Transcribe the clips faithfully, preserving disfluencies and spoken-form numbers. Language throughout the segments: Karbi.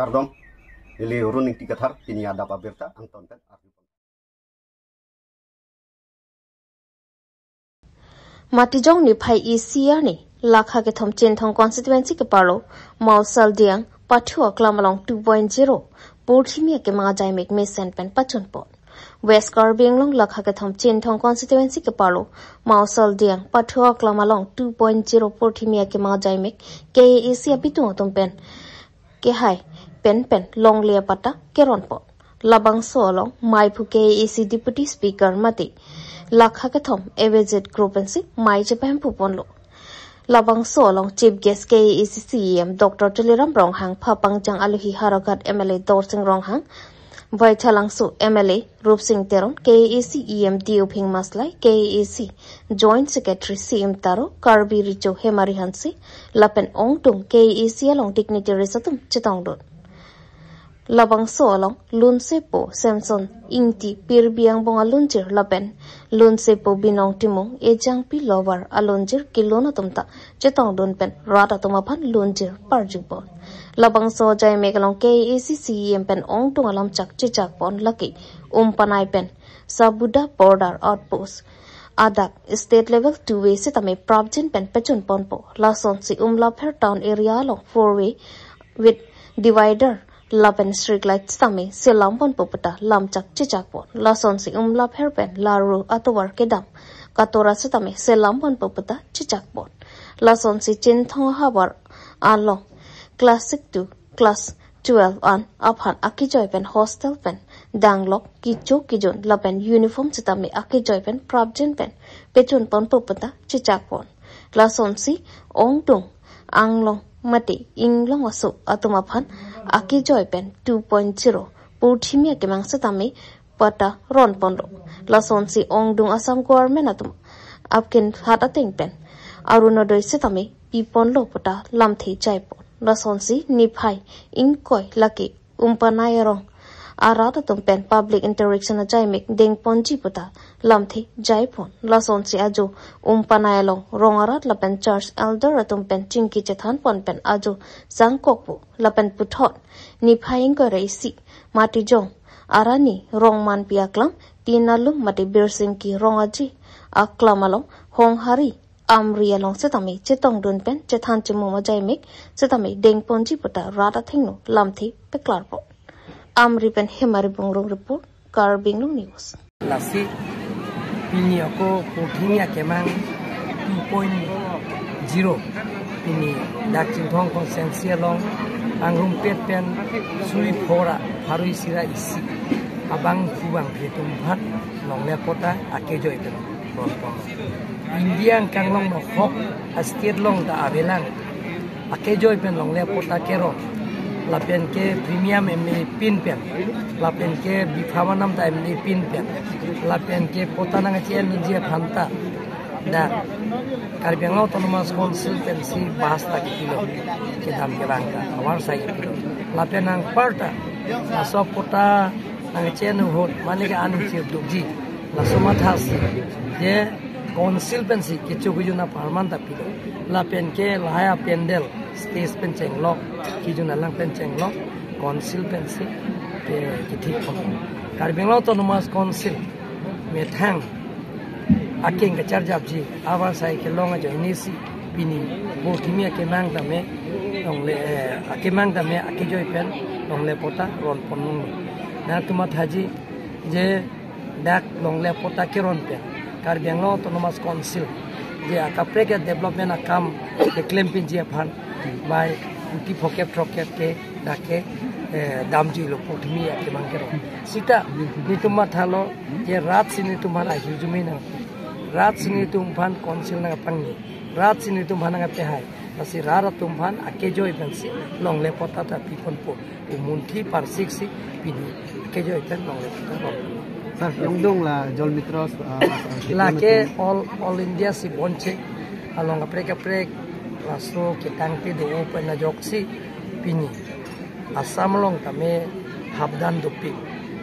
Kardom, neli Run Ingti Kathar, pini adap abirta angton pen arju. Matijong niphai isi arni, lakha kethom Chinthong constituency keparlo, Mausaldiang, Pathu aklam along two point zero, purthimi akemang ajaimek mesen pen pachunpon. West Karbi Anglong lakha kethom Chinthong constituency keparlo, Mausaldiang, Pathu aklam along two point zero purthimi akemang ajaimek, K A A C abitung atum pen kehai pen pen longle apatta keronpon. Labangso along maiphu K A A C Deputy Speaker mate lakha kethom A V Z group pensi mai chepahemphuponlo. Labangso along Chief Guest K A A C C E M Doctor Tuliram Ronghang, Phapangjang Aluhi Howraghat M L A Dorsing Ronghang, Baithalangso M L A Rupsing Teron, K A A C E M Dioping Maslai, K A A C Joint Secretary C M Taro, Karbi Recho Hemari Hanse, lapen ongdung K A A C along dignitaries atum chetongdun. Labangso along lunsepo Samson Ingti, Pirbi angbong alunjir lapen lunsepo Binong Timung, Ejangpi Lower alunjir kelun atum ta chetongdun pen rat atum aphan lunjir parjupon. Labangso ajaimek along K A A C C E M pen ongdung alamchak chechakpon, lake Umpanai pen Sabuda Border Outpost adak state level two way sitame prapjin pen pachunponpo. Lasonsi Umlapher town area along four way with divider lapen street light sitame selamponpo puta lamchak chechakpon. Lasonsi Umlapher pen Laru atovar kedam katora sitame selamponpo puta chechakpon. Lasonsi Chinthong havar along class six to class twelve an aphan akejoi pen hostel pen danglok, kecho kejun lapen uniform sitame akejoi pen prapjin pen pachunponpo puta chechakpon. Lasonsi ongdung anglong mate inglong aso atum aphan akejoi pen two point zero purthimi akemang sitame patta ronponlo. Lasonsi ongdung Assam government atum apkin hat ateng pen Arunodoi sitame piponlo puta lamthe jaipon. Lasonsi niphai ingkoi lake Umpanai arong arat atum pen public interaction ajaimek dengponji puta lamthe jaipon. Lasonsi ajo Umpanai along rong arat lapen church elder atum pen chingki chethanpon pen ajo sangkokpo lapen puthot niphai ingkoi ra isi Matijong arni Rongmanpi aklam, Tinalum mate Birsingki Rong Aje aklam along Honghari Amri along sitame chetongdun pen chethan chemum ajaimek sitame dengponji puta rat athengno lamthe paklarpo. Amri pen Hemari Bongrung report, Karbi Anglong News. Lasi pini ako purthimi akemang two point zero, pini dak Chinthong constituency along pangrumpet pen suri phora pharo isi ra isi abangphu bangphi atum aphan longle patta akejoi pen ronpon. India angkang along mohok a-state along ta avelang akejoi pen longle patta keron, lapen ke premium M A pin pen, lapen ke bipha manam ta M A pin pen, lapen ke patta nangche-enji aphan ta dak Karbi Anglong Autonomous Council pensi bus ta kepilo, kedam kevang ta avarsai kepilo, lapen anparta laso patta nangche-en ahut mane ke an chirdukji, laso mathasi je council pensi kecho kejun apharman ta pilo, lapen ke lahai apendel stage pen chenglok, kejun alang pen chenglok, council pensi ke kethik pon. Karbi Anglong Autonomous Council methang akeng kacharjapji avarsai kelong ajoinesi pini purthimi akemang tame longle, eh, akemang tame akejoi pen longle patta ronpon nung. Nangtum mathaji je dak longle patta keron pen Karbi Anglong Autonomous Council je akaprek a-development akam keklem pinji aphan bai kuti phokep throkep ke dak ke, eh, damjuilo purthimi akemang keron. Sita netum mathalo je rat si netum aphan ahirjume nang, rat si netum aphan council nangpangni, rat si netum aphan nangpehai. Lasi rat atum aphan akejoi pensi longle patta ta piponpo pu munthi parsiksi pini akejoi pen longle patta ronpo. Sir, ongdung la Jol Mitro, uh, lake All, All India si bonche along kaprek kaprek laso ketang te do pen ajoksi pini Assam along tame hapdan dopik,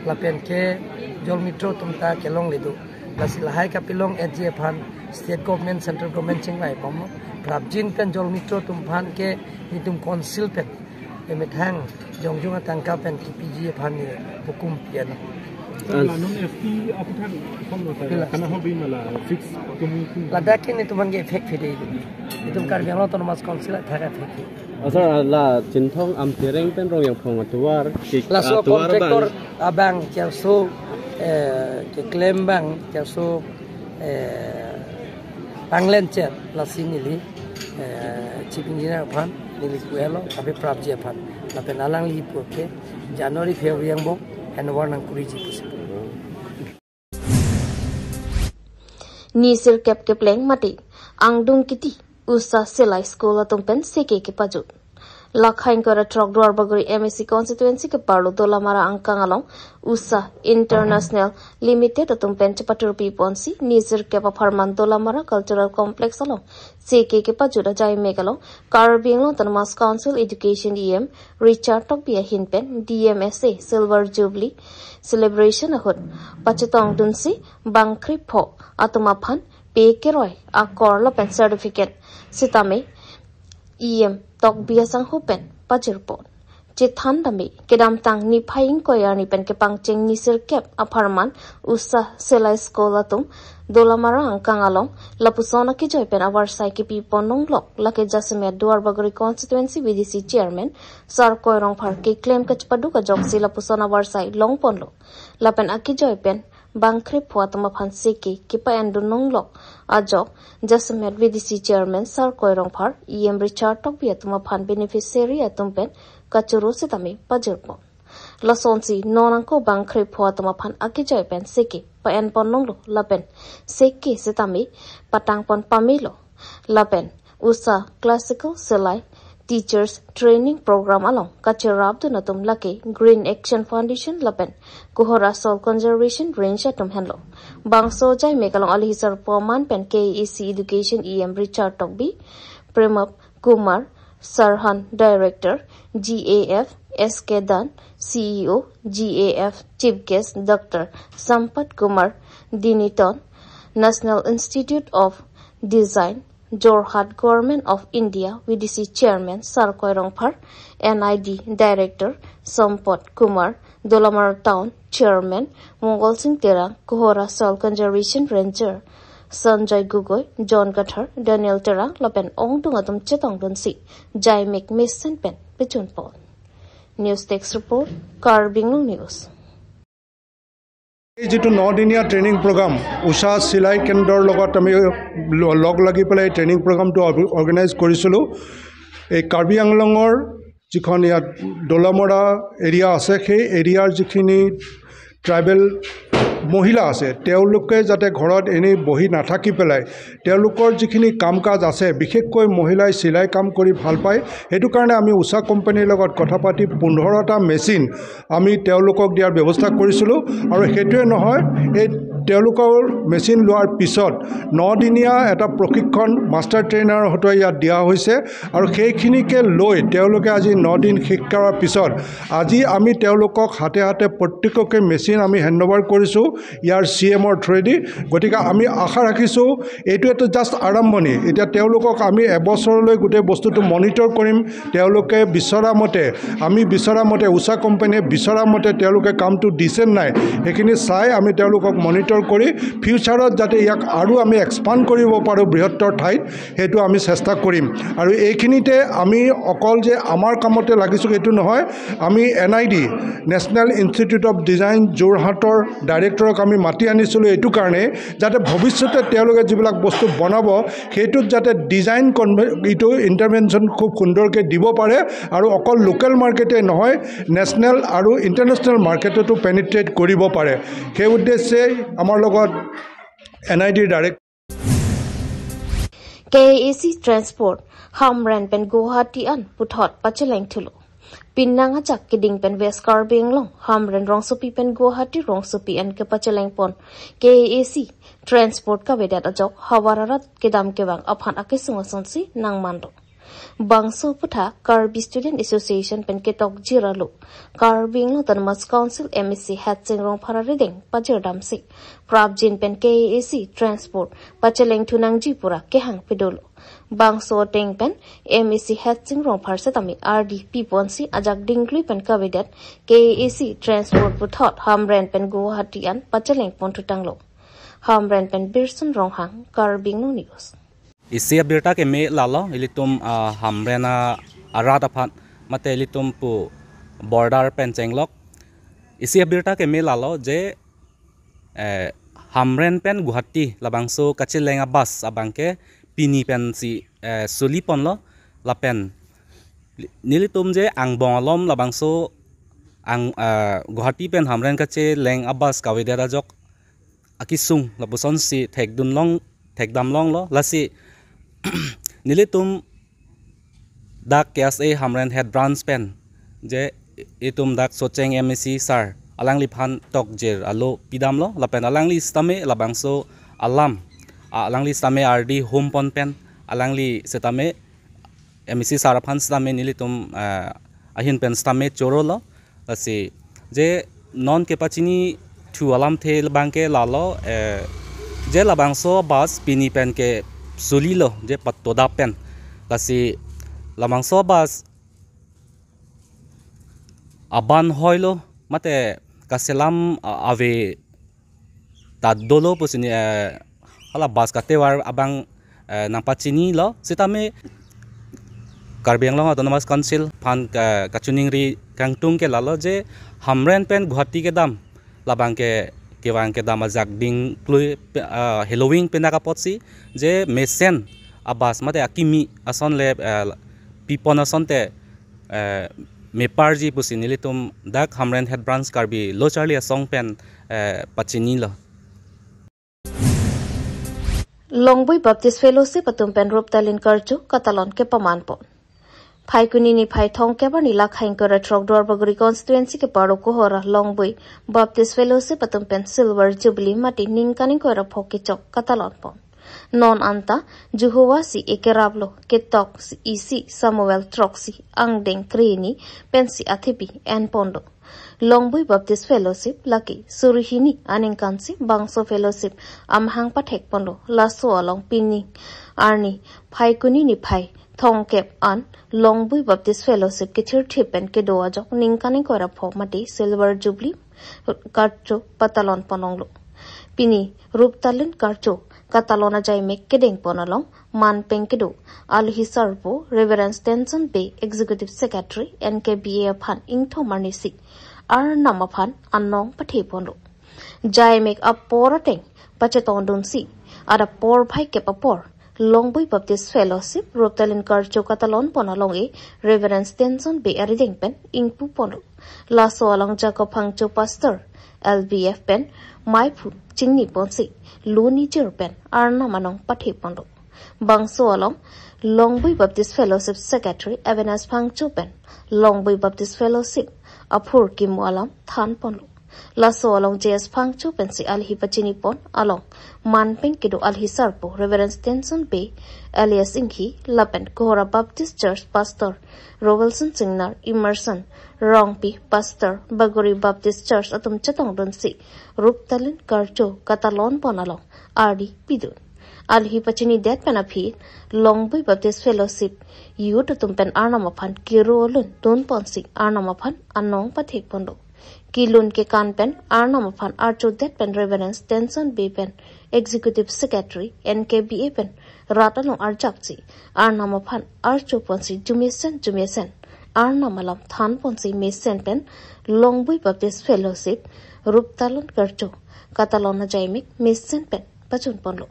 lapen ke Jol Mitro atum ta kelongle do. Lasi lahai kapilong-etji aphan state government, central government chingvaibom, prapjin pen Jol Mitro atum aphan ke netum council pen Emethang jongjung atangka pen kipiji aphan ne hukum pian. Sir, la non F T aputhak ikhom lo, sir. Pila? Kana ho bima la fix kumi kum. Ladak ke netum aphan ke effect pide. Itum Karbi Anglong Autonomous Council athak effect pide. Oh, sir, la Chinthong Amtereng pen Rongyangphong atovar, ki-, laso atovar contractor abang. Abang cherso, eh, keklem abang cherso, eh, panglencher lasi neli, eh, Chief Engineer aphan neli kuelo, tapi prapji aphan. Lapen alangli puke January, February angbong handover nangkuriji pusi. Ni sirkep kepleng mate angdung kiti Usha Silai School atum pen seke kepajut. Lakhain kora throk Duarbagori M A C constituency keparlo Dolamara angkang along Usha International Limited atum pen chepatur piponsi ni sirkep apharman Dolamara Cultural Complex along seke kepajut ajai mek along Karbi Anglong Autonomous Council Education E M Richard Tokbi ahin pen D M S A Silver Jubilee Celebration ahut pachetongdunsi bangkhripho atum aphan pe keroi akor lapen certificate sitame E M Tokbi asangho pen pajirpon. Chethan dame kedamtang niphai ingkoi arni pen kepangcheng ni sirkep apharman Usha Silai School atum Dolamara angkang along lapuson akejoi pen avarsai kepipon longlok, lake jasemet Duarbagori constituency V D C chairman Sarkoi Rongphar keklem kachepaduk ajoksi lapuson avarsai longponlo. Lapen akejoi pen bangkhripho atum aphan seke kepa-endun longlok ajok jasemet V D C chairman Sarkoi Rongphar, E M Richard Tokbi atum aphan beneficiary atum pen kachoro sitame pajirpon. Lasonsi non angko bangkhripho atum aphan akejoi pen seke pa-enpon longlo lapen seke sitame patangpon pamelo. Lapen Usha Classical Silai Teachers Training Program along kacherapdun atum lake Green Action Foundation lapen Kohora Soil Conservation Range atum henlo. Bangso ajai mek along alihisar poman pen K A A C Education E M Richard Tokbi, Premab Kumar Sarhan Director, G A F, S K Dan, C E O, G A F Chief Guest Doctor Sampat Kumar Diniton, National Institute of Design, Jorhat, Government of India, V D C Chairman Sarkoi Rongphar, N I D Director Sampot Kumar, Dolamara Town Chairman Mongol Singh Terang, Kohora Soil Conservation Ranger Sanjay Gogoi, John Kathar, Daniel Terang lapen ongdung atum chetongdunsi jaimek mesen pen pechunpon. News Desk Report, Karbi Anglong News. এই যিটো নদিনীয়া training programme উষা চিলাই কেন্দ্ৰৰ লগত আমি ল-, লগ লাগি পেলাই এই ট্ৰেইনিং প্ৰগ্ৰামটো অৰ্গ-, অৰ্গেনাইজ কৰিছিলোঁ। এই কাৰ্বি আংলঙৰ যিখন ইয়াত দোলামৰা এৰিয়া আছে, সেই এৰিয়াৰ যিখিনি ট্ৰাইবেল মহিলা আছে, তেওঁলোকে যাতে ঘৰত এনেই বহি নাথাকি পেলাই তেওঁলোকৰ যিখিনি কাম কাজ আছে, বিশেষকৈ মহিলাই চিলাই কাম কৰি ভাল পায়, সেইটো কাৰণে আমি উষা কোম্পানীৰ লগত কথা পাতি পোন্ধৰটা মেচিন আমি তেওঁলোকক দিয়াৰ ব্যৱস্থা কৰিছিলোঁ। আৰু সেইটোৱে নহয়, এই তেওঁলোকৰ মেচিন লোৱাৰ পিছত নদিনীয়া এটা প্ৰশিক্ষণ মাষ্টাৰ ট্ৰেইনাৰৰ হতুৱাই ইয়াত দিয়া হৈছে। আৰু সেইখিনিকে লৈ তেওঁলোকে আজি নদিন শিক্ষাৰ পিছত আজি আমি তেওঁলোকক হাতে হাতে প্ৰত্যেককে মেচিন আমি হেণ্ডঅভাৰ কৰিছোঁ ইয়াৰ চি এমৰ থ্ৰুৱেদি। গতিকে আমি আশা ৰাখিছোঁ এইটো এটা জাষ্ট আৰম্ভণি। এতিয়া তেওঁলোকক আমি এবছৰলৈ গোটেই বস্তুটো মনিটৰ কৰিম। তেওঁলোকে বিচৰা মতে, আমি বিচৰা মতে, উষা কোম্পানীয়ে বিচৰা মতে তেওঁলোকে কামটো দিছে নাই, সেইখিনি চাই আমি তেওঁলোকক মনিটৰ কৰি ফিউচাৰত যাতে ইয়াক আৰু আমি এক্সপাণ্ড কৰিব পাৰোঁ বৃহত্তৰ ঠাইত, সেইটো আমি চেষ্টা কৰিম। আৰু এইখিনিতে আমি অকল যে আমাৰ কামতে লাগিছোঁ, সেইটো নহয়। আমি N I D, national institute of design যোৰহাটৰ ডাইৰেক্টৰক আমি মাতি আনিছিলোঁ এইটো কাৰণে, যাতে ভৱিষ্যতে তেওঁলোকে যিবিলাক বস্তু বনাব, সেইটোত যাতে ডিজাইন কনভে-, এইটো ইণ্টাৰভেনশ্যন খুব সুন্দৰকৈ দিব পাৰে আৰু অকল লোকেল মাৰ্কেটে নহয়, নেশ্যনেল আৰু ইণ্টাৰনেশ্যনেল মাৰ্কেটতো পেনিট্ৰেট কৰিব পাৰে। সেই উদ্দেশ্যে আমাৰ লগত এন আই ডিৰ director K A A C Transport Hamren pen Guwahati an puthot pacheleng thulo. Penang ajak keding pen West Karbi Anglong Hamren rongsopi pen Guwahati rongsopi an kepachelengpon K A A C Transport kavedet ajok havar arat kedam kevang aphan akesung asonsi nangmanlo. Bangso aputhak Karbi Student Association pen ketok jir alo Karbi Anglong Autonomous Council M A C Hetsing Rongphar arideng pajir damsi prapjin pen K A A C transport pacheleng thunangji pura kehang pedolo. Bangso ateng pen M A C Hetsing Rongphar setame ardi piponsi ajak dingklui pen kavedet K A A C transport puthot Hamren pen Guwahati an pacheleng pon thutanglo. Hamren pen Birson Ronghang, Karbi Anglong News. Isi abirta keme lalo, ilitum, ah, Hamren a-, arat aphan, mate ilitum pu border pen chenglok. Isi abirta keme lalo je, eh, Hamren pen Guwahati labangso kacheleng a-bus abangke pini pensi, eh, suli ponlo, lapen nelitum je angbong alom labangso ang, eh, Guwahati pen Hamren kacheleng a-bus kavedet ajok akisung lapusonsi thekdun long, thekdam longlo, lasi nelitum dak K S A Hamren Head Branch pen je itum dak Socheng M A C sir alangliphan tokjir alo pidamlo, lapen alangli setame labangso alam, a-, alangli setame ardi hum pon pen, alangli setame M A C sir aphan setame nelitum, ah, ahin pen setame chorolo. Lasi je non kepachini thu alamthe abangke lalo, eh, je labangso bus pini pen ke sulilo je patodap pen. Lasi labangso bus aban hoilo mate kaselam a-, ave ta dolo pusi ne, eh, hala bus katevar abang, eh, nangpachinilo. Setame Karbi Anglong Autonomous Council aphan ka-, kachiningri kangtung ke lalo je Hamren pen Guwahati kedam labangke kevang kedam ajak dingklui pe-, eh, heloving penak apotsi je mesen a-bus mate akimi ason le, eh, pipon asonte, eh, meparji pusi nelitum dak Hamren Head Branch Karbi Lo Charli Asong pen, eh, pachinilo. Longbui Baptist Fellowship atum pen Ruptalin Karcho katalon kepaman pon. Phaikuni niphai thomkep arni lakhai ingkoi ra throk Duarbagori constituency keparo Kohora Longbui Baptist Fellowship atum pen Silver Jubilee mate ningkan ingkoi ra pho kechok katalon pon. Non anta Jehovah si ekeraplo, ketok isi Samuel throksi angdeng krehini pensi athepi en ponlo. Longbui Baptist Fellowship lake suri hini aningkansi bangso fellowship amahang pathek ponlo. Laso along pini arni Phaikuni niphai thomkep an Longbui Baptist Fellowship kethirthip pen kedo ajok ningkan ingkoi ra pho mate Silver Jubilee Karcho patalon pon longlo. Pini Ruptalin Karcho katalon ajaimek kedeng pon along manpeng kedo alohi sarpo Reverend Stenson Bey, Executive Secretary N K B A aphan ingthom arnisi Arnam aphan anong pathe ponlo. Jaimek apor ateng pachetongdunsi adap porphai kep apor Longbui Baptist Fellowship Ruptalin Karcho katalon pon along e Reverend Stenson Bey arideng pen ingpu ponlo. Laso along Jacob Phangcho Pastor L B F pen maiphu chingni ponsi luni jir pen Arnam anong pathe ponlo. Bangso along Longbui Baptist Fellowship Secretary Avenas Phangcho pen Longbui Baptist Fellowship aphurkimo alam than ponlo. Laso along J S Phangcho pensi alohi pachini pon along manpeng kedo alohi sarpo Reverend Stenson Bey alias Inghi lapen Kohora Baptist Church Pastor Rovelson Singnar, Emerson Rongpi, Pastor Bagori Baptist Church atum chetongdunsi Ruptalin Karcho katalon pon along ardi pidun. Alohi pachinidet pen aphi Longbui Baptist Fellowship youth atum pen Arnam aphan kiro lun dun ponsi Arnam aphan anong pathek ponlo. Kelun kekan pen Arnam aphan archodet pen Reverend Stenson Bey pen Executive Secretary N K B A pen rat along arjapsi Arnam aphan archo ponsi jumesen jumesen Arnam alam than ponsi mesen pen Longbui Baptist Fellowship Ruptalin Karcho katalon ajaimek mesen pen pachun ponlo.